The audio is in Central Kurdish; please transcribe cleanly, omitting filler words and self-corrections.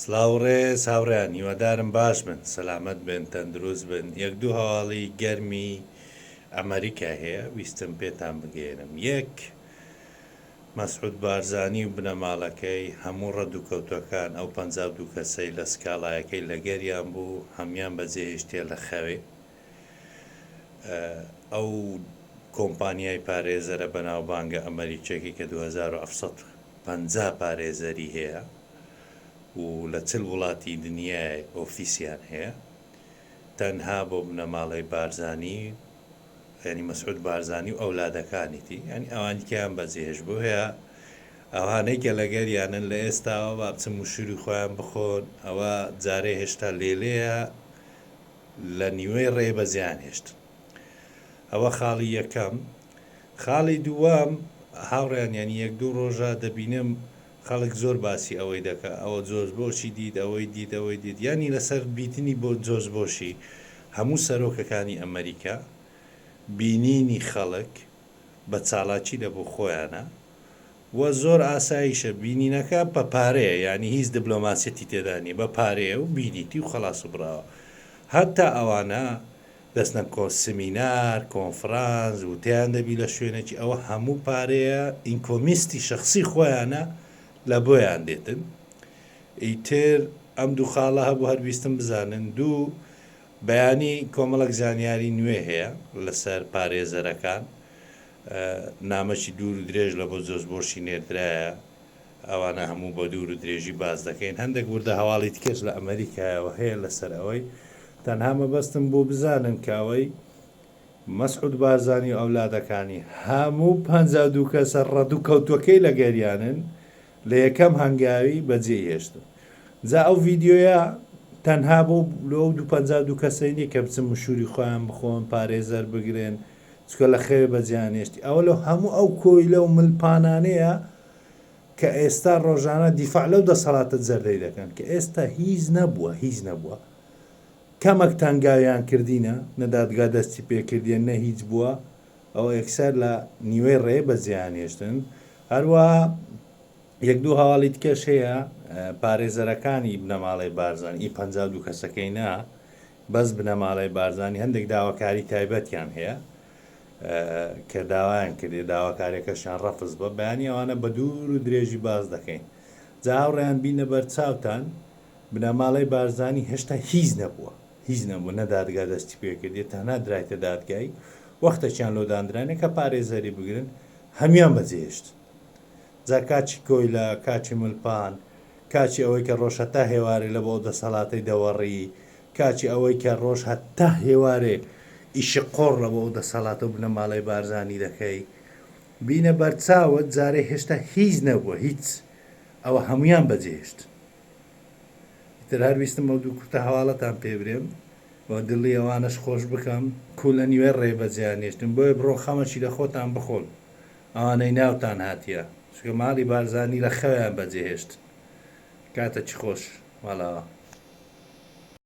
سڵاو و ڕێز هاوڕێیان هیوادارم باش بن سەلامەت بن تەندروست بن یەک دوو هەواڵی گەرمی ئەمەریکا هەیە ویستم پێتان بگەیەنم یەک مەسعود بارزانی و بنەماڵەکەی هەموو ڕەدوکەوتەکان ئەو 52 کەسەی لە سکاڵایەکەی لەگەریان بوو هەموان بەجێهێشتیە لە خەوێ ئەو کۆمپانیای پارێزەرە بەناوبانگە ئەمەریکیەکەی کە 2750 پارێزەری هەیە و لە 40 وڵاتی دنیای ئۆفیسیان هەیە تەنها بۆ بنەماڵەی بارزانی یعنی مەسعود بارزانی و ئەولادەکانیتی یعنی ئەوانی کەیان بەجێهێشت بۆ هەیە ئەوانەی کە لەگەریانن لە ئێستاوە با بچن مشوری خۆیان بخۆن ئەوە جارێ هێشتا لێلەیە لە نیوەی ڕێ بەجێیان هێشتن. ئەوە خاڵی یەکەم. خاڵی دووەم، هاوڕێیان یانی یەک دوو ڕۆژە دەبینم خەڵک زۆر باسی ئەوەی دەکا، ئەوە جۆرج بۆشی دیت، ئەوەی دیت، ئەوەی دیت، یانی لەسەر بیتنی بۆ جۆرج بۆشی هەموو سەرۆکەکانی ئەمەریکا بینینی خەڵک بە چاڵاکی لە بۆ خۆیانە وە زۆر ئاساییشە بینینەکە بە پارەیە یانی هیچ دبلۆماسیەتی تێدا نیە بە پارەیە و بینیتی و خەڵاس و بڕاوە هەتا ئەوانە دەچنە کۆ سمینار کۆنفرانس وتەیان دەبی لە شوێنێکی ئەوە هەموو پارەیە ئینکۆمیستی شەخسی خۆیانە لە بۆیان دێتن ئیتر ئەم دوو خاڵە هەبوو هەر ویستم بزانن دوو بەیانی کۆمەڵک زانیاری نوێ هەیە لەسەر پارێزەرەکان نامەکی دوور و درێژ لە بۆ جۆرج بۆشی نێردرایە، ئەوانە هەموو بە دوور و درێژی باس دەکەین، هەندێک وردە هەواڵی تکەش لە ئەمەریکایەوە هەیە لەسەر ئەوەی، تەنها مەبەستم بوو بزانن کە ئەوەی مەسعود بارزانی و ئەولادەکانی هەموو 52 کەسە ڕەدوو کەوتوەکەی لەگەریانن لە یەکەم هەنگاوی بەجێی هێشتن. جا ئەو ڤیدیۆیە تەنها بۆ لۆ ئەو دوو 52 کەسەی نیە کە بچن مشوری خۆیان بخۆن پارێزەر بگرن چونکە لە خەوێ بەجێیان هێشتی ئەوە لۆ هەموو ئەو کۆیلە و ملپانانەیە کە ئێستا ڕۆژانە دیفاع لەو دەسەڵاتە جەردەی دەکەن کە ئێستا هیچ نەبووە هیچ نەبووە کەمەک تەنگاویان کردینە نە دادگا دەستی پێکردیە نە هیچ بووە ئەوە یەکسەر لە نیوەی ڕێ بەجێیان هێشتن هەروە یەک دوو هەواڵی تکەش هەیە پارێزەرەکانی بنەماڵەی بارزان ئی 52 کەسەکەی نا بەس بنەماڵەی بارزانی هەندێک داواکاری تایبەتیان هەیە کە داوایان کردێ داواکاریەکەشیان ڕەفز بە بەیانی ئەوانە بە دوور و درێژی باس دەکەین جا هاوڕێیان بینە بەرچاوتان بنەماڵەی بارزانی هێشتا هیچ نەبووە هیچ نەبوو نە دادگا دەستی پێکردێ تەنها درایتە دادگای وەختەکیان لۆ داندرانێ کە پارێزەری بگرن هەموان بەجێهێشت جا کاچی کۆیلە کاچی ملپان کاچی ئەوەی کە ڕۆژ هەتا هێوارێ لە بۆ ئەو دەسەڵاتەی دەوەڕی، کاچی ئەوەی کە ڕۆژ هەتا هێوارێ ئیشی قۆڕ لە بۆ ئەو دەسەڵاتە و بنەماڵەی بارزانی دەکەی، بینە بەرچاوت جارێ هێشتا هیچ نەبووە هیچ، ئەوە هەموویان بەجێهێشت. ئیتر هەر ویستم ئەو دوو کورتە هەواڵەتان پێ برێم و دڵی ئەوانەش خۆش بکەم کو لە نیوەی ڕێ بەجێیان هێشتن، بۆیە بڕۆن خەمەکی لە خۆتان بخۆن. ئەوانەی ناوتان هاتیە چونکە ماڵی بارزانی لە خەویان بەجێهێشت کاتەکی خۆش ماڵاوا.